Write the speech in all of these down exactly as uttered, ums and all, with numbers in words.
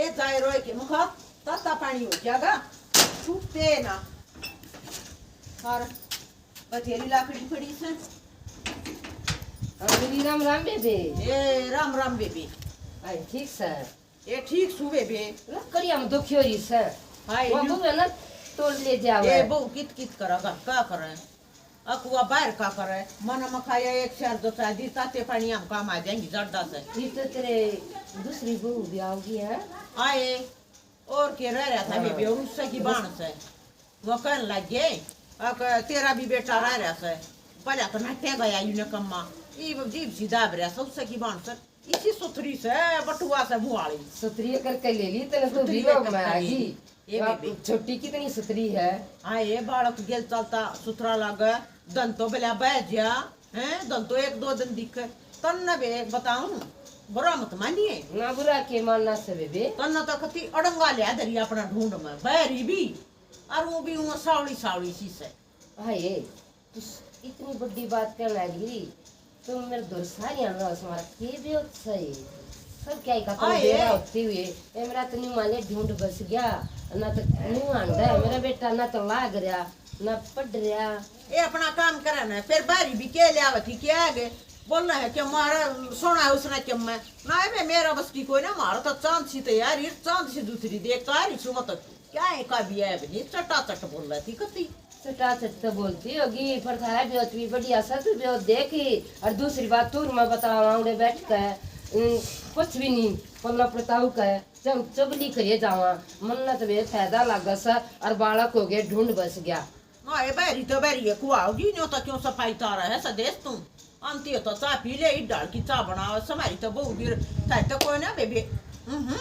ए जाए रोए के मुखा, ताता पानी हो गया गा, छूटे ना। और बथेरी लाकड़ी पड़ी से। और मेरी राम राम बेबे। ए राम राम बेबे। आई ठीक सै। ए ठीक सु बेबे। लकड़ी हम दुखी हो रही सै। हाय वो न्यू। तू है ना, तोड़ ले जावे। ए बहू कित कित करा, घर का करे? अकुआ बाहर का करे? मन मखाया एक शहर दो चार दी, ताते पानी हम काम आ जाएंगी जड्डा से। ये तो तेरे दूसरी बहू भी आओगी है। आए। और के रह रहा था हाँ। बेबे, और उससे की बाण से। वो कहने लग गए, "अक, तेरा भी बेटा रह रहा से। पहले तो नटे गया यूने कम्मा। ये जीभ सी दाब रहा से, उससे की बाण से।" इसी सुथरी से, बटुआ से मुहाली। सुथरी करके ले ली तने तो सुथरी भी लोग करके में आ ले गई। ली। ये आप बेबे। छोटी कितनी सुथरी है। हाँ, ये बालक गेल चलता सुथरा लागे। धन तो भला बह जा, हैं? धन तो एक दो दिन दिखे। तन्ने बे एक बताऊं, बुरा मत मानिए। ना बुरा के मानना से बेबे। तन्ने तो कति अड़ंगा लिया धरी अपना ढूंढ में, बहरी भी, और वो भी वो सावली सावली सी से। हाय, तू इतनी बड़ी बात कहने लगी, तो मेरे दौर सारी हमें हमारा के भी होता है। सब क्या ही खत्म आए। बेरा होते हुए, ए मेरा तो न्यू माले ढूंढ बस गया, ना तो न्यू आंदा है मेरा बेटा, ना तो लाग रहा, ना पढ़ रहा। ये अपना काम करे ना, फिर बारी भी के ले आवती, के आगे बोलना है कि मारा सोना है उसने कि मैं ना है, मैं मेरा बस की कोई ना, मारा तो चांद सी तैयार, ये चांद सी दूसरी देख तो आ रही सु मत। क्या है का भी है, नहीं चटा चट बोल रही थी कती। चटा चट तो बोलती होगी, पर थारा ब्योत भी बढ़िया सा, तू ब्योत देख। और दूसरी बात, तू मैं बतावा उड़े बैठ के, उम, कुछ भी नहीं, पल्ला पड़ताऊ के, चुग-, चुगली करिए जावा, मन्नत में फायदा लागा सा, और बालक हो गए, ढूंढ बस गया। हाँ, ये बहरी तो बहरी है, कुआ होगी, न्यो तो क्यों सफाई तारा है सदेश तू। आंटी हो तो चाह पी ले, इड डाल की चाह बनाओ, समारी तो बहू गिर, थारे तो कोई ना बेबे। हम्म,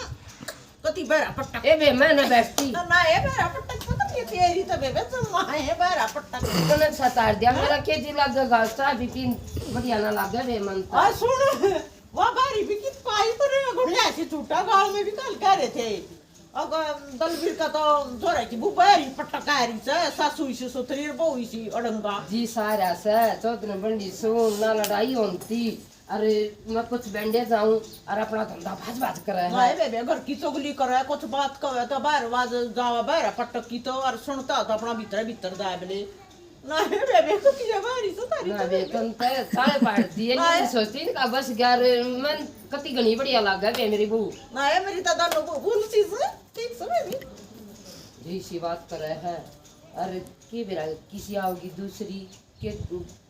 कति बहरा पटक। ए बे, मैं ना बैठती। ना, ना, ए बहरा पटक, पता नहीं तेरी तो बेबे जम्मा है, बहरा पटक। तूने सतार दिया, हाँ? मेरा के जी लग गया, चाह भी पीन बढ़िया ना लगे बे मन तो। और सुन, वो बहरी भी कित पाई तो रे, गुड़िया सी छूटा गाल में भी कल कह रहे थे। अगर दलबीर का तो जोरे की बुबैरी पटका रही से, सासू इसी सुथरी और बहू इसी अड़ंगा। जी सारा से चौथ ने बंडी सू ना लड़ाई होती। अरे मैं कुछ बेंडे जाऊं और अपना धंधा भाज भाज करे है। माए बेबे घर की चुगली करे, कुछ बात कहे तो बाहर आवाज जावा, बाहर पटक की तो और सुनता हो तो अपना भीतर भीतर दाब ले। ना रे बेबे, तू किया मारी सो तारी ना तो बे, बेबे। तन ते साले पाड़ दिए, हाँ। नहीं सोचती ना, बस यार, मन कति घणी बढ़िया लागे बे मेरी बहू। ना है मेरी तो दोनों बहू बोल सी से, ठीक से बेबे। जी सी बात करे है। अरे के बेरा किसी आओगी दूसरी, के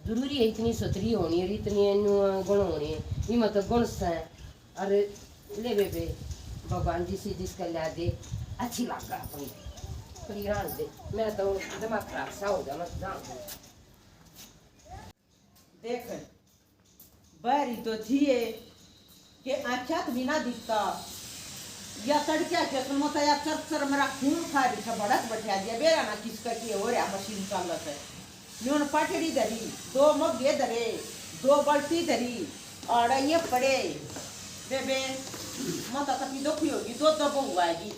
जरूरी है इतनी सुथरी होनी और इतनी इन्नू गुण होने, ये मतलब गुण से। अरे ले बेबे, भगवान जी से जिसका ला दे, अच्छी लागा अपनी, पर ये रहन दे, मेरा तो दिमाग खराब सा हो जाना, जान दे। देख, बहरी तो थी ये, के आख्या तो भी ना दिखता, या तड़किया के सुनो तो या चर चर मेरा खून खा रही था, भड़क बैठा दिया, बेरा ना किसका के हो रहा, मशीन चालत है। न्यून पाटड़ी धरी, दो मग्गे धरे, दो बाल्टी धरी, आड़े ये पड़े। बेबे, माता कति दुखी होगी, दो दो बहू आएगी।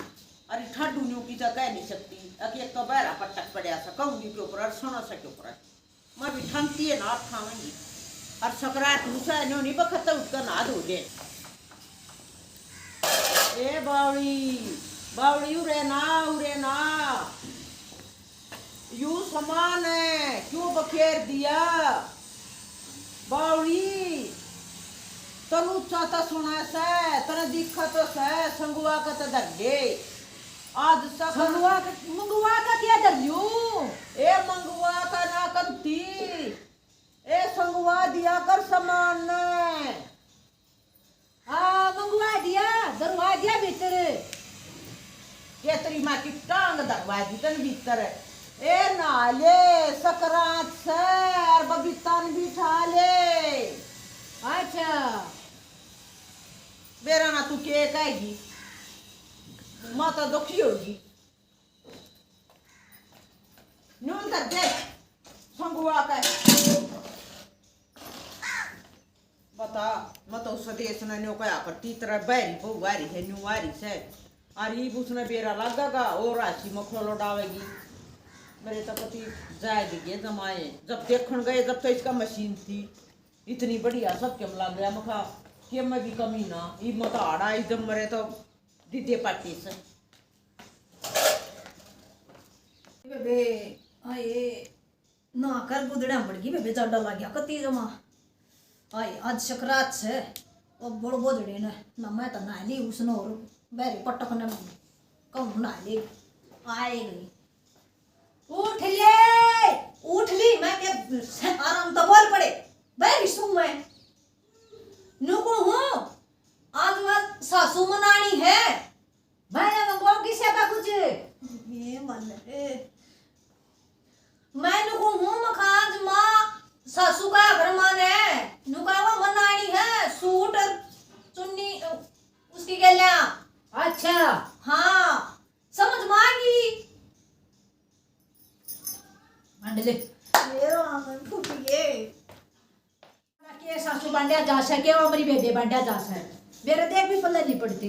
अरे ठाडू न्यू की तो कह नहीं सकती। अक एक तो बहरा पटक पड़ा सा, कहूंगी के ऊपर, और सुनो सा के ऊपर। मैं भी ठानती है ना, ठाऊंगी। और सकरात हूँ सा, न्यू नहीं बखत उठ कर नहा धो ले। ए बावड़ी, बावड़ी उरे ना, उरे ना। यू समान है, क्यों बखेर दिया? बावली, तनु ऊंचा तो सुना सै, तने दिखा तो सै, संगुआ का तो धर ले। आज तक संगुआ का, मंगुआ का क्या धर लूं? ए मंगुआ का ना कंती, ए संगुआ दिया कर समान ने। हाँ, मंगवा दिया, दरवा दिया भीतर। के तेरी माँ की टांग दरवा दी तन भीतर। ए ना ले, सकरात से, और बबीता ने बिठा ले। अच्छा। बेरा ना तू के कहेगी? माता दुखी होगी। न्यू धर दे, संगुआ का। बता, मैं तो उस देश ने न्यू कहा करती, तेरा बहरी बहू आ रही है, न्यू आ रही से। और ये उसने बेरा लगेगा, और आसी मखोलो डावेगी। मेरे तो पति जाए दिए जमाए, जब देखण गए, जब तो इसका मशीन थी, इतनी बढ़िया सब के लग गया। मखा, के मैं भी कमी ना, ये मत आड़ा, इधर मरे तो दीदी पार्टी से। बेबे, आए ना कर गुदड़ा पड़ गई बेबे, जाडा लग गया कती जमा। आए आज सकरात से, अब बड़ गोदड़े ने ना, मैं तो नहा ली उसने और बैरी पटक ने कहूँ नहा ले। आए गई। उठ ले, उठ ली, मैं के आराम तो बोल पड़े। बैरी सू मैं नुकू हूँ, आज मैं सासू मनानी है। मैं ना मंगवाऊंगी सेबा कुछ। ये मन रे। मैं नुकू हूँ मखाज माँ, सासू का घर माने। नुका वो मनानी है, सूट और चुन्नी, अ, उसकी गैल्या। अच्छा। हाँ, समझ मांगी। मंडले। ये राम फूट गए। के सासू बांड्या जा सै, के अमरी बेबे बांड्या जा सै। मेरे देख भी पल्ले नहीं पड़ती।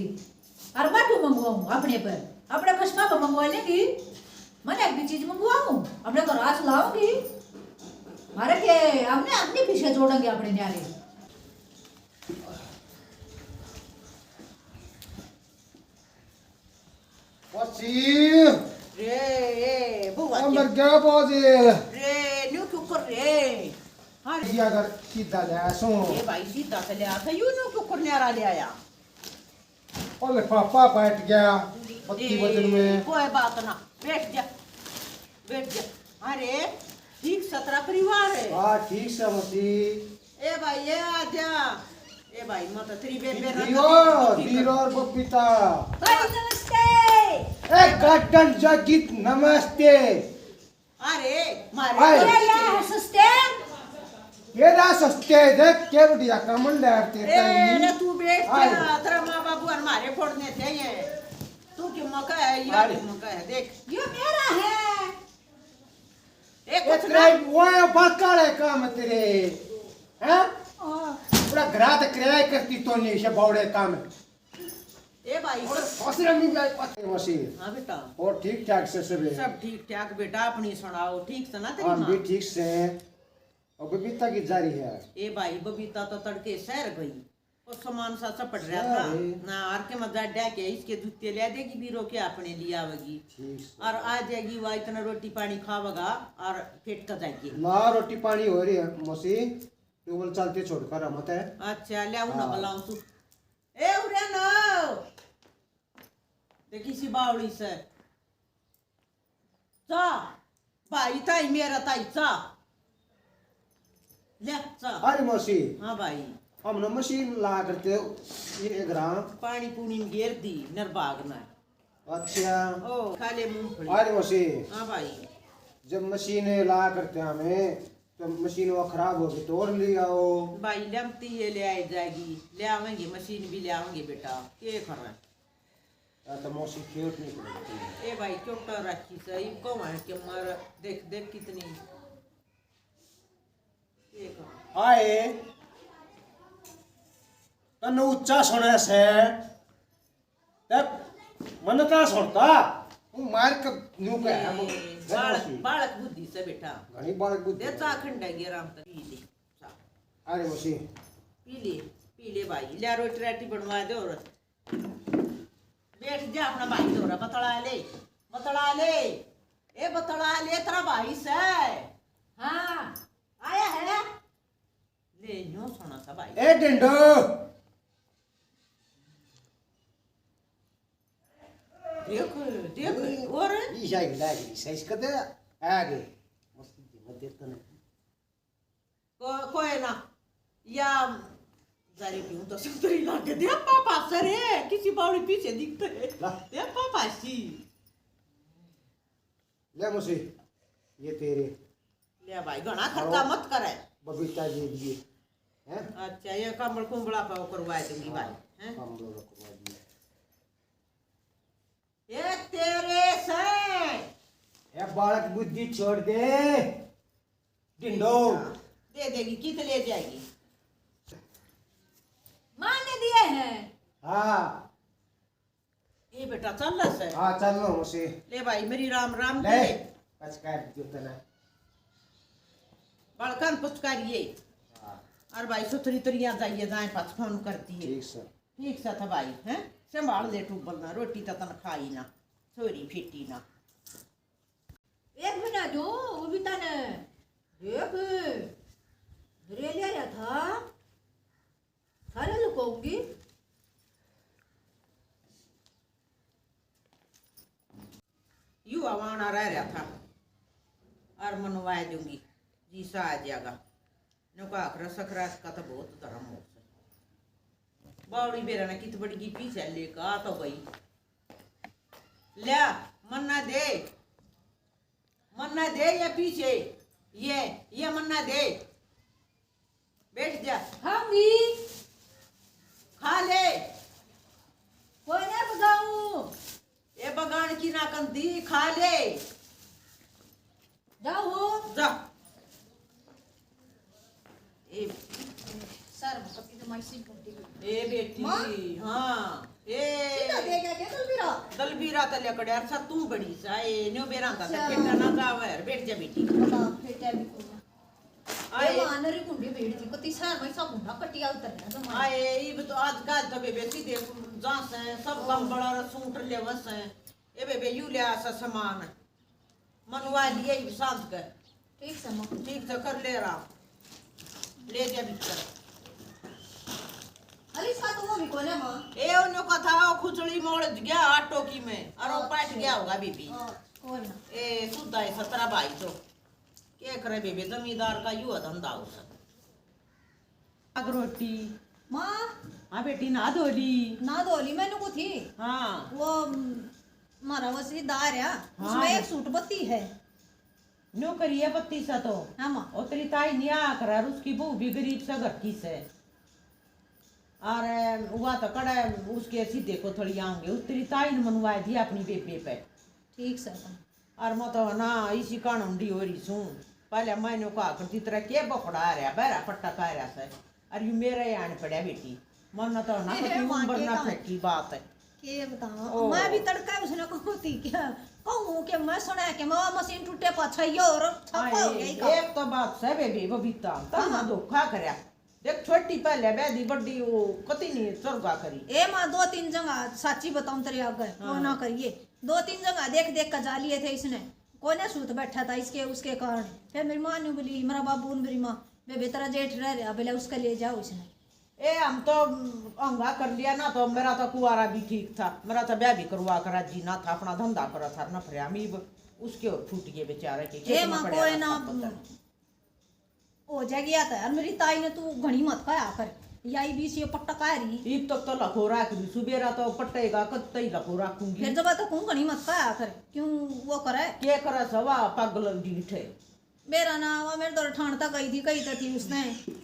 और मैं क्यों मंगवाऊं अपने पर? अपने खसमा पर मंगवा लेगी। मैं एक भी चीज मंगवाऊं, अपने घर आस लाऊंगी। मारे के हमने अपने पीछे जोड़ेंगे अपने न्यारे। मौसी। रे, ए, बुआ आ के। मर गया बाजे। रे, न्यू क्यों कर रे? हाँ रे। ये अगर सीधा ले आया सो। ए भाई, सीधा से ले आया था, यू न्यू क्यों कर न्यारा ले आया? ओ लिफाफा बैठ गया, बत्ती ए, वजन में। कोई बात ना, बैठ जा, बैठ जा। अरे, ठीक सतरा परिवार है। हाँ, ठीक से मौसी। ए भाई, ए आ जा। ए भाई, मैं तो तेरी बेबे ना बीरो, तो बीरो और बबीता। भाई, नमस्ते। ए, गड्डन जगित, नमस्ते। अरे, मारे आए। ये, ये है सस्ते। ये रहा सस्ते, देख, के बढ़िया कमल डरते ए, ताई। ना तू बैठ आए। जा, तेरा माँ बाबू और मारे फोड़ने थे ये। तू की मका है, या अरे। की मका है, देख। ये मेरा है। ए, ए, कुछ तेरे ना। वो है, बकाले काम तेरे। हैं? हाँ। पूरा घरा तक किराया करती तो नहीं, इसे बावड़े काम। ए भाई। और ससुर में भी आई पाते मौसी। हाँ बेटा। और ठीक ठाक से सब है? सब ठीक ठाक बेटा, अपनी सुनाओ, ठीक से ना तेरी हम माँ? भी ठीक से। और बबीता की जा रही है? ए भाई, बबीता तो तड़के शहर गई। वो सामान सा चपड़ रहा शहर था है? ना, आर के मजा डा के इसके जूते ले देगी, बीरो के अपने लिए आवेगी। ठीक से। और आ जाएगी, वह इतना रोटी पानी खावेगा और पेट का जाएगी। ना, रोटी पानी हो रही है मौसी, ट्यूबवेल चलते छोड़कर हम तो। अच्छा, ले आऊँ ना, हाँ। बुलाऊँ तू। ए, उरे ना। देखी सी बावली से। चा। भाई ताई, मेरा ताई, चा। ले, चा। अरे मौसी। हाँ भाई। हम ना मशीन ला करते ये ग्राम। पानी पूनी में घेर दी, नरबाग ना। अच्छा। ओ, खा ले मूंगफली। अरे मौसी। हाँ भाई। जब मशीन ला करते हमें, तो मशीन वो खराब होगी, तो और ले आओ। भाई, लमती ये ले आई जाएगी, ले आवेंगे, मशीन भी ले आवेंगे बेटा, के करें? या तो मौसी क्योट नहीं पड़ेगी। ए भाई, क्यों कर रखी सही, कौन है कि मर, देख, देख कितनी। ये कौन? आए, तन्ने ऊंचा सुने से। ते मन का सुनता, वो मार के न्यू कह है, वो ए, बालक, बालक बुद्धि से बेटा। घणी बालक बुद्धि। दे चा खंडा ये राम तक पी ले। चा। अरे मौसी। पी ले, पी ले भाई, ले रोटी राटी बनवा दे और बैठ जा अपना भाई धोरा, बतला ले, बतला ले, ए बतला ले, तेरा भाई से। हाँ, आया है। ले, न्यू सोना सा भाई। ए ढिंडो। देख, देख, और? ई जाएगी, लाएगी, सही कर दे। आ गए। मस्ती मत देता नहीं। को-, कोई ना। या जारी क्यों तो सुंदरी लाग दे पापा सरे, किसी बावड़ी पीछे दिखते। ला। दे पापा सी। ले मौसी, ये तेरे। ले भाई, घणा खर्चा और मत करे। बबीता जी दिए, हैं? अच्छा, ये कंबल कुंबला पाओ करवा देंगी हाँ, भाई, हैं? कंबल करवा दिए। ये तेरे से। ए बालक बुद्धि छोड़ दे, ढिंडो। दे देगी, कित ले जाएगी? माँ ने दिए हैं। हाँ। ये बेटा चल रहा से। हाँ, चल लो उसे। ले भाई, मेरी राम राम ले। दे। पचकार जो तना। बड़कन पुचकारिए। हाँ। और भाई सुथरी तरिया जाइए, जाए पास फोन करती है। ठीक सर। ठीक सा था भाई, हैं? संभाल ले टूबल ना, रोटी तो तन खाई ना, छोरी फेटी ना। एक भी ना दो, वो भी तने देख, धरे ले रहा था, सारे लुकाऊंगी। यू आवाना रह रहा था, और मनवा दूंगी, जी सा आ जाएगा। नो का आखरा सकरात का तो बहुत धर्म हो से। बावड़ी बेरा ने कित बड़गी पीछे लेकर आ तो गई। ल्या, मन्ना दे, मन्ना दे, ये पीछे, ये, ये मन्ना दे। बैठ जा। खाऊंगी। खा ले। कोई ना बगाऊं। ये बगान की ना कंदी, खा ले। जाओ। जा। ए, सर, पति तो माई से पति। ए बेटी, माँ? हाँ। ए। सीधा दे गया क्या दलबीरा? दलबीरा तो लकड़े, और सब तू बड़ी सा, ए, न्यो बेरा का अच्छा। तो खेटा ना जावे, बैठ जा बेटी। बता, बेटा भी को। आए। ये माँ नरी कुंडी भीड़ थी, पति सर में सब मुंडा कटिया उतर गया तो माँ। आए, इब तो आजकल तो बेबे सीधे जा से, सब हाँ। गम बड़ा सूट लेवस है। ए बेबे, यू लिया सा सामान। मनवा लिए ही सांझ के। ठीक से माँ। ठीक से कर ले आराम। ले जा भीतर। अरे इसका तो वो भी कोने माँ। ए, उन्हों का था, वो खुजली मोड़ गया आटो की में, और वो पाट अच्छा। गया होगा बीबी। हाँ, कोई ना। ए, सुधा है सतरा भाई तो। के करे बेबे, जमींदार का यू धंधा हो सके। अग रोटी। माँ। हाँ बेटी, ना धोली। ना धोली मैंने को थी। हाँ। वो, हमारा वो सीधा आ रहा, हाँ। उसमें एक सूट बत्ती है। न्यू करिए बत्ती सा तो। हाँ माँ। और तेरी ताई नहीं आ कर, और उसकी बहू भी गरीब सा घर की से। और हुआ तो कड़ा उसके सीधे को थोड़ी आऊंगे, उस तेरी ताई ने मनवा दी अपनी बेबे पे। ठीक सर। और मैं तो ना इसी कान उंडी हो रही सूं। पहले मैंने कहा करती, तेरा के बखड़ा आ रहा, बहरा पट्टा कह रहा से। और यू मेरा ही आन पड़ा बेटी, मन तो ना ए, कती माँ उम्र के ना काम। थकी बात है। के बताऊं, ओ। मैं भी तड़का उसने कहूँ थी क्या? कहूँ के मैं सुना के मावा मशीन टूटे पाछा ये और छापा हो आए, गया ही काम। एक तो बात से बेबी बबीता, तब ना हाँ। धोखा करया। देख, छोटी पहले ब्याह दी, बड़ी वो कती नहीं चरगा करी। ए माँ, दो तीन जगह, साची बताऊं तेरे आगे, वो हाँ। ना करिए। दो तीन जगह देख देख कर जा लिए थे इसने। कोने सूत बैठा था इसके, उसके कारण। फिर मेरी माँ ने बोली, मेरा बाबू ने, मेरी माँ, "बेबे, तेरा जेठ रह रहा, बोले उसका ले जाओ इसने।" ए, हम तो हंगा कर लिया ना, तो मेरा तो कुआरा भी ठीक था, मेरा तो ब्याह भी करवा कर राजी ना था, अपना धंधा पर असर न फरिया, मी ब-, उसके और फूट गए बेचारे के, ए खेत में माँ, पड़े कोई रहा ना, सब पता। हो जा गया था यार, मेरी ताई ने तू घणी मत खाया कर, या ई बीस ये पट्टा कह रही। इब तक तो लखो रख रही, सुबेरा तो पट्टेगा, कद तई लखो रखूंगी। फिर जब तो कहूँ घणी मत खाया कर, क्यों वो करे? के करे सवा पागल डीठ है। मेरा ना वो मेरे दौर ठाण तक गई थी, कही तो थी उसने,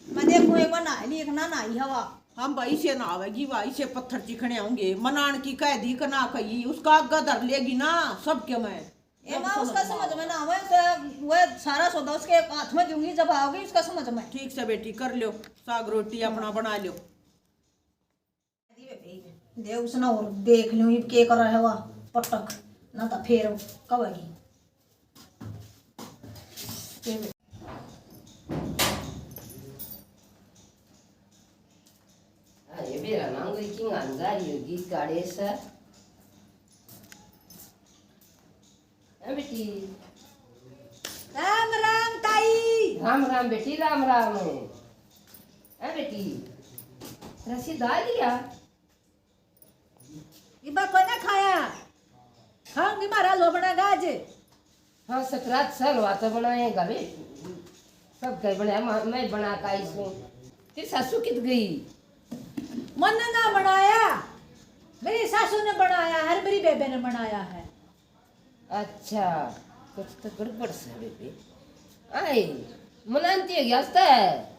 मैं देखूं एक बार नहा ली, एक ना नहाई हवा। हम भाई से ना आवेगी, भाई से पत्थर चिखने होंगे, मनान की कह दी कि ना कही, उसका आगा धर लेगी ना सबके मैं। ए माँ, उसका समझ में ना आवे तो वो सारा सौदा उसके हाथ में दूंगी, जब आओगी उसका समझ में। ठीक से बेटी, कर लो साग रोटी अपना बना लो। दे उसने और देख लूं इब के कर रहा है वह पटक, ना तो फिर कहेगी। अरे बेरा ना कोई किंग अंगारी होगी काले से। ए बेटी। राम राम ताई। राम राम बेटी, राम राम। ए बेटी, रसीद आ लिया? इबा कोने खाया, खाऊंगी, मारा लो बना गाज। हाँ, सकरात सा हलवा तो बनाएगा बे, सब कई बनाया, मैं, मैं बना का आई सूं। तेरी सासू कित गई? मन्ने ना बनाया, मेरी सासू ने बनाया है, मेरी बेबे ने बनाया है। अच्छा, कुछ तो गड़बड़ से बेबे। आए, मनानती है गया है।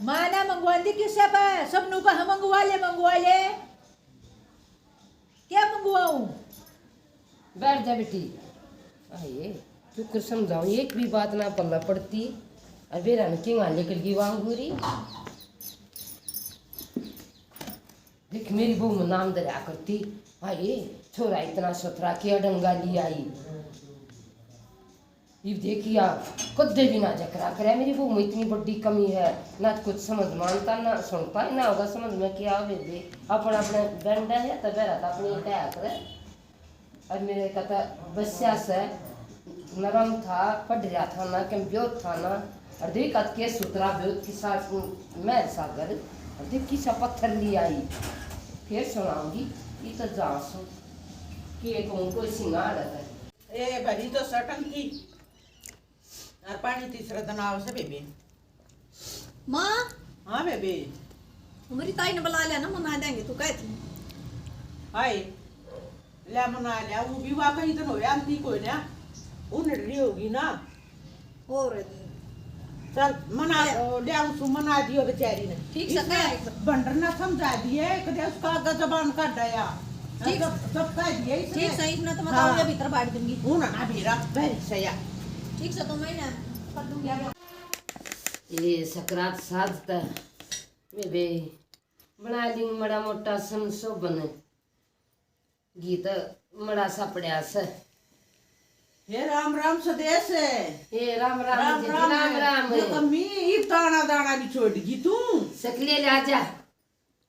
माँ ना मंगवांदी किसे पे, सब नु कहा मंगवा ले, मंगवा ले। क्या मंगवाऊं? बैठ जा बेटी। आए, तू कर समझाऊं, एक भी बात ना पल्ला पड़ती। अबे रानी के वहां लेकर गई वांगूरी। देख, मेरी बहू में नाम धरया करती, "हाँ, ये छोरा इतना सुथरा, क्या ढंगा लिया आई।" इब देखिया, कदे भी ना जकरा करे, मेरी बहू में इतनी बड़ी कमी है, ना तो कुछ समझ मानता, ना सुनता ही ना होगा समझ में क्या आवे दे। अपना अपने बेंडा है तो बेरा तो अपनी क्या करे। और मेरे का तो बस्या से नरम था, पढ़ रहा था ना, कम ब्योत था ना। और देख, आज के सुतरा ब्योत की सास महल सागर, और देख, किसा पत्थर ले आई। फिर सुनाऊंगी, ये तो जा सो, कि एक उनको सिंगार है। ए, भरी तो सटन थी, और पानी तीसरा दिन आवे से, बेबे। माँ। हाँ, बेबे। मेरी ताई ने बुला लिया ना, मना देंगे, तू कहती। हाय, ले मना लिया, वो भी वाकई दिन होया आंटी कोई ना, वो नडरी होगी ना। और चल, मना, ले। ओ, ले, उस मना दियो बेचारी ने। ठीक से इसने कह। बंडर ना समझा दिए, कदे उसका आगे जबान काट आया। ठीक। जब, जब कह दिए इसने। ठीक से, इसने तो मैं हाँ। ताऊ के भीतर बांट दूंगी। वो ना, ना बेरा, very सया। ठीक से, तो मैं ना कर दूंगी। ये सकरात साज त बेबे बना दी मड़ा मोटा संशोभन। गीत मड़ा सा पड़या से। हे राम राम सदेश। हे राम राम राम जी, राम राम। राम। ये कमी इब दाना दाना भी छोड़ गई तू। सकले ले आजा।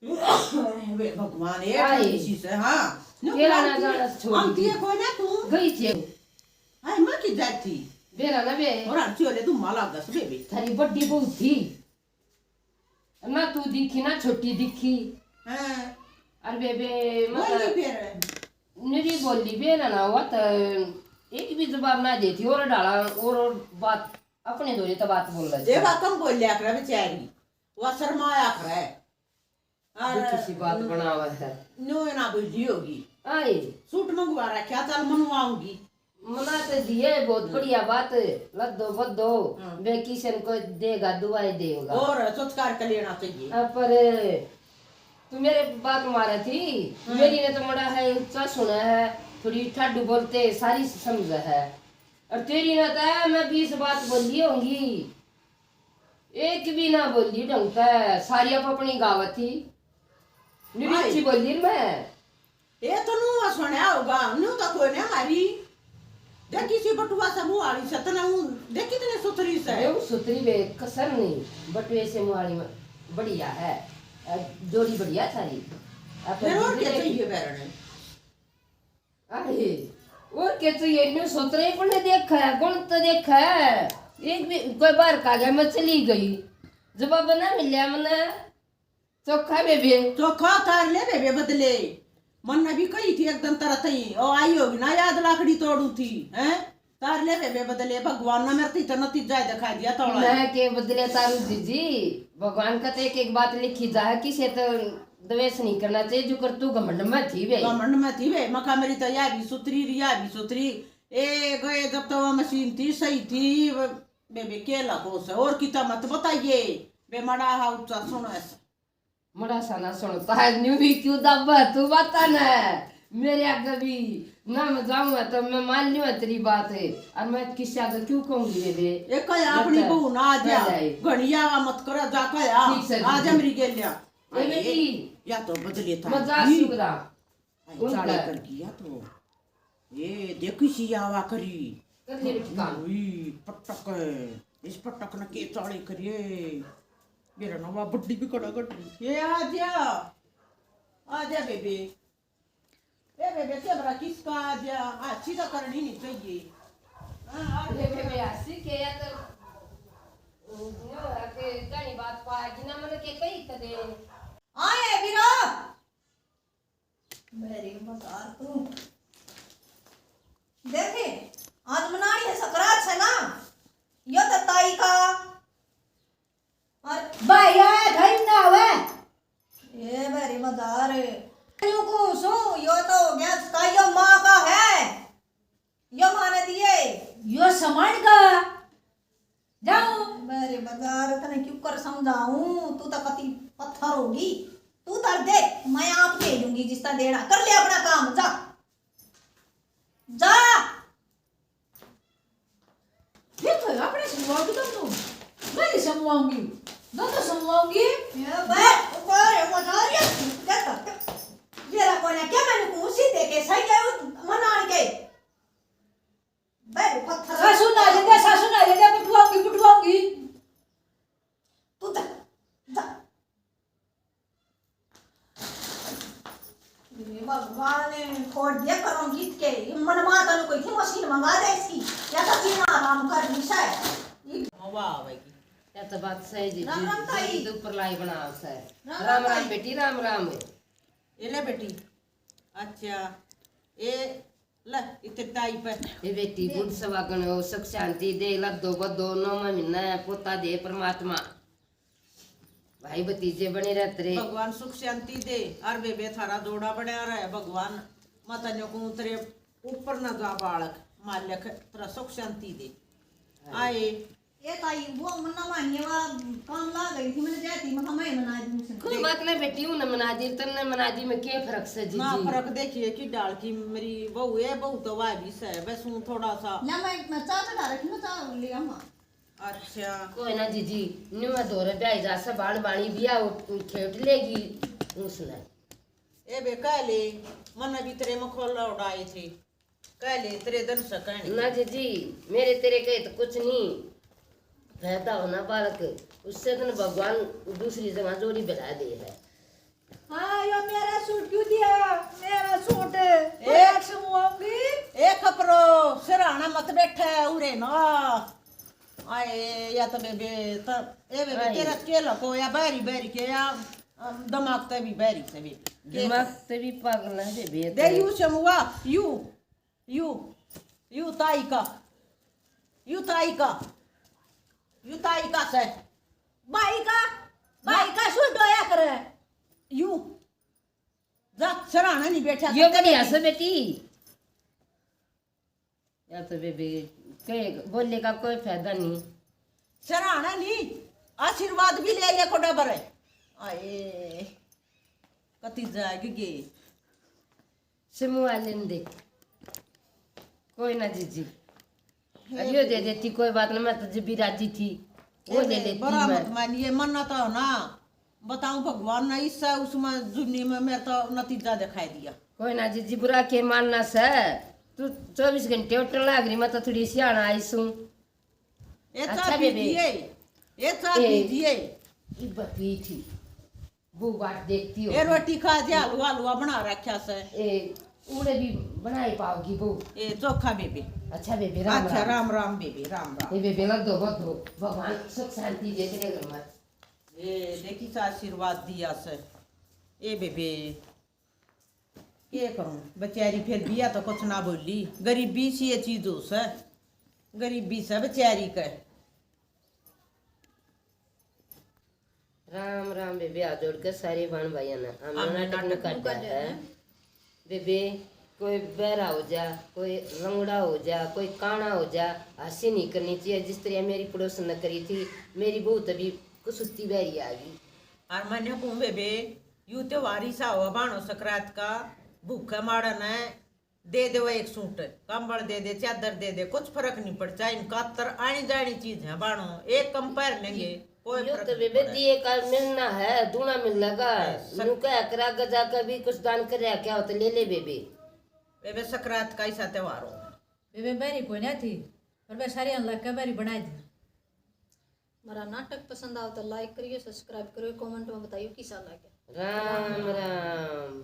वे भगवान, ये आई। किसी से, हाँ। न्यू के आना बोलती, जाना छोड़ आंटी दी। है कोई ना तू। गई थी। हाय, मैं की जाती। बेरा ना बे। और आंटी वाले तू माला दस बेबे। थारी बड्डी बहू थी। ना तू दिखी, ना छोटी दिखी। हाँ। अरे बेबे, बोली मतलब, फिर। मेरी बोली बे ना, ना हुआ तो एक भी जवाब ना देती। और डाला, और, और बात, अपने धोरे तो बात बोल रही ये थी। बात हम बोल लिया कर बेचारी। वो शर्माया करे। और देखी सी बात बनावे है। न्यू ना बोली होगी। आई। सूट मंगवा रखा, चल मनवाऊंगी। मना तो दिए, बहुत हम्म। बढ़िया बात। लद्दो बद्दो, हम्म। बे किशन को देगा, दुआई देगा। और सोचकार कर लेना चाहिए। हाँ, पर तू मेरे बात मारे थी, हम्म। मेरी ने तो मड़ा है, ऊंचा सुना है, थोड़ी ठाडू बोलते, सारी समझ है। और तेरी ने तो है, मैं बीस बात बोली होंगी, एक भी ना बोली ढंग से, सारी आप अपनी गावत थी। मेरी भाई। अच्छी बोली मैं। ये तो नू सुनया होगा, नू तो कोई ने मारी। देखी सी बटुआ से मुहाली से, तने ऊ देखी तने सुथरी से। अरे, वो सुथरी बे, कसर नहीं, बटुए से मुहाली में बढ़िया है। अ, जोड़ी बढ़िया थारी। आप फिर और दूसरे क्या की चाहिए बैरण में? अरे, और क्या चाहिए? इतने सुथरे पण ने देखा है, गुण तो देखा है। एक भी कोई बाहर का गया, मैं चली गई, जवाब ना मिलया मने। चोखा बेबे। चोखा तार ले बेबे बदले। मन ने भी कही थी एक दिन तरह तई, ओ आई होगी ना याद लाकड़ी तोड़ू थी, हैं? तार ले बेबे बदले, भगवान ने मेरे ती तो नतीजा ही दिखा दिया तोड़ा। मैं के बदले तारू जीजी, भगवान का तो एक एक बात लिखी जा है, किसे तो द्वेष नहीं करना चाहिए, जो कर तू घमंड में थी बे। घमंड में थी बे, मखा मेरी तो या भी सुथरी, या भी सुथरी। ए गए जब तो वो मशीन थी, सही थी, वो बेबे के लगो से, और किता मत बताइए, बे मड़ा हा ऊंचा सुनो ऐसा। मड़ा सा ना सुनता है, न्यू भी क्यों दब है, तू बता ना। मेरे आगे भी ना मैं जाऊंगा तो मैं मान लियो है तेरी बात है, और मैं किसी आगे क्यों कहूंगी बेबे? ए कह अपनी बहू ना आ जा, घणी आवा मत कर, जा कह आ, ठीक से आ जा मेरी गेलिया। ए बेटी, या तो बदले था। मजाक सुगरा। चाले कर गया तो। ये देखी सी आवा करी। कर ले बेटी काम। उई, पटक। इस पटक न के चाले करिए। मेरा नवा बड्डी भी कड़ा कर दी। ये आ जा। आ जा बेबे। ए बेबे, के बड़ा किसका आ जा? अच्छी तो करनी नहीं चाहिए। हाँ, आ जा। बेबे, हंसी के या तो, न्यू है के घणी बात पाएगी ना, मन के कही कदे। आए बीरा। मेरी मजार तू। देखे, आज मनानी है सकरात से ना, यो तो ताई का। और भाई आया था, इन्ना हुआ। ए मेरी मजार। यूं कहूं सू, यो तो हो गया, इसका यो माँ का है। यो माने दिए। यो सामान का। जाऊं। मेरे बाजार तने क्यों कर समझाऊं, तू तो कति पत्थर होगी। तू तर दे, मैं आप दे दूंगी जिसका देना। कर ले अपना काम, जा। जा। ये तो अपने समझाओगी तुम तो। मैं नहीं समझाऊंगी। दो तो समझाऊंगी। ये बे, ऊपर है, वो जा रही है। क्या कर? ये रहा कोई ना, क्या मैंने कुर्सी दे के सही है, वो मना के। बे, पत्थर। सासू ना, ये फोड़ दिया करूंगी के। ये मन माता ने कोई थी मशीन मंगा दे इसकी, या तो जीना आराम कर ली शायद। ये हवा आवेगी। या तो बात सही जी, राम राम ताई। जी तो ऊपर लाई बनाओ सै। राम राम राम राम ताई। बेटी, राम राम। ये ले बेटी। अच्छा, ये ले, इतने ताई पे। ये बेटी, गुड़ सवागण हो, सुख शांति दे, लद्दो बद्दो, नौवां महीना है, पोता दे परमात्मा। भाई भतीजे बने रहते रहे। भगवान सुख शांति दे, और बेबे थारा जोड़ा बढ़िया रहे, भगवान माता ने को तेरे ऊपर ना जा बालक, मालिक तेरा सुख शांति दे। हाँ। आए। ए ताई, वो मन्ना मानिए वा काम ला गई थी, मैंने जाती, मैं कहा, मैं मना दी उसने। कोई बात नहीं बेटी, उन्हें मना दी, तन्ने मना दी, में के फर्क से जी ना जी? फर्क देखिए कि डाल की मेरी बहू है, बहू तो वह भी से, बस हूँ थोड़ा सा। ले मैं, मैं चाह चढ़ा रखी, मैं चाह ले आऊँ। अच्छा। कोई ना जीजी, न्यू धोरे ब्याह जा से बाण बाणी बिया खेट लेगी उसने। ए बे कह ले, मन भी तेरे में खोला उड़ाए थे, कह ले तेरे दन से कहने। ना जीजी, मेरे तेरे कहे तो कुछ नहीं, फायदा होना बालक, उससे तन भगवान दूसरी जगह जोड़ी बना दे है। हाँ, यो मेरा सूट क्यों दिया? मेरा सूट। ए, एक से मुआऊंगी। ए खपरो, सिराना मत बैठे उरे ना। आए, या तो बेबे, त, ए बेबे, आए। तेरा के लको या बैरी बैरी के या, अम, दिमाग ते भी बैरी से बेबे। के दिमाग ते भी पागल है बेबे, दे तेरे। यू से मुआ, यू, यू, यू ताई का, यू ताई का, यू ताई का से। भाई का, भाई का सूट होया करे। यू, जा, सिराना नहीं बैठा यो कर बढ़िया तेरे। से बेटी। या तो बेबे, के बोलने का कोई फायदा नहीं। सिराना नहीं, आशीर्वाद भी ले ले को डबर है। आए, कति जाएगी गे। समूह लेन दे। कोई ना जीजी। हे अरे यो दे देती, कोई बात ना, मैं तो जब भी राजी थी, वो हे ले दे, लेती बुरा मैं। मत मानिए, मन्ना तो ना बताऊं, भगवान ने इससे उसमें जुनी में मेरे तो नतीजा दिखाई दिया। कोई ना जीजी, बुरा के मानना से, तू चौबीस घंटे उठन लाग रही, मैं तो थोड़ी सियाना आई सूं। ए अच्छा चाह बेबे। पीजिए, ए चाह ए, पीजिए। इब्बा पी थी, वो बाट देखती हो। ए रोटी खा जे, हलवा, हलवा बना रखा से। ए, उड़े भी बनाई पाओगी वो। ए चोखा बेबे। अच्छा बेबे, राम अच्छा, राम। राम राम बेबे, राम राम। ए बेबे, लग दो, बहुत दो। भगवान सुख शांति दे तेरे घर में। ए देखी सा आशीर्वाद दिया से। ए बेबे, के करूं बेचारी, फिर भी या तो कुछ ना बोली। गरीबी सी ये चीज हो से, गरीबी से बेचारी के। राम राम बेबे, हाथ जोड़ के सारे बहन भाइयों ने। हमने हमने नाटक नाटक नु नु काटा काटा है। है। बेबे, कोई बहरा हो जा, कोई लंगड़ा हो जा, कोई काना हो जा, हंसी नहीं करनी चाहिए। जिस तरह मेरी पड़ोसन ने करी थी, मेरी बहू तभी कसूती बहरी आ गई। और मैंने कहूँ बेबे, यू त्योहार ही सा हुआ बाणो सकरात का, भूखे माड़ा ने दे दे वो एक सूट, कंबल दे दे, चादर दे दे, कुछ फर्क नहीं पड़ता। इन कातर आनी जानी चीज है बाणो, एक कम पहर लेंगे, कोई यो फर्क तो नहीं बेबे पड़े। दिए का मिलना है, दूना मिलेगा। ए, सक- नु कह कर आगे जाकर भी कुछ दान कर रहा क्या हो तो ले ले बेबे। बेबे सकरात का ऐसा त्योहार हो। बेबे बहरी कोई ना थी, पर मैं सारी लग के बहरी बना दी। हमारा नाटक पसंद आओ तो like करियो, subscribe करियो, comment में बताइयो किसा लगे। राम राम।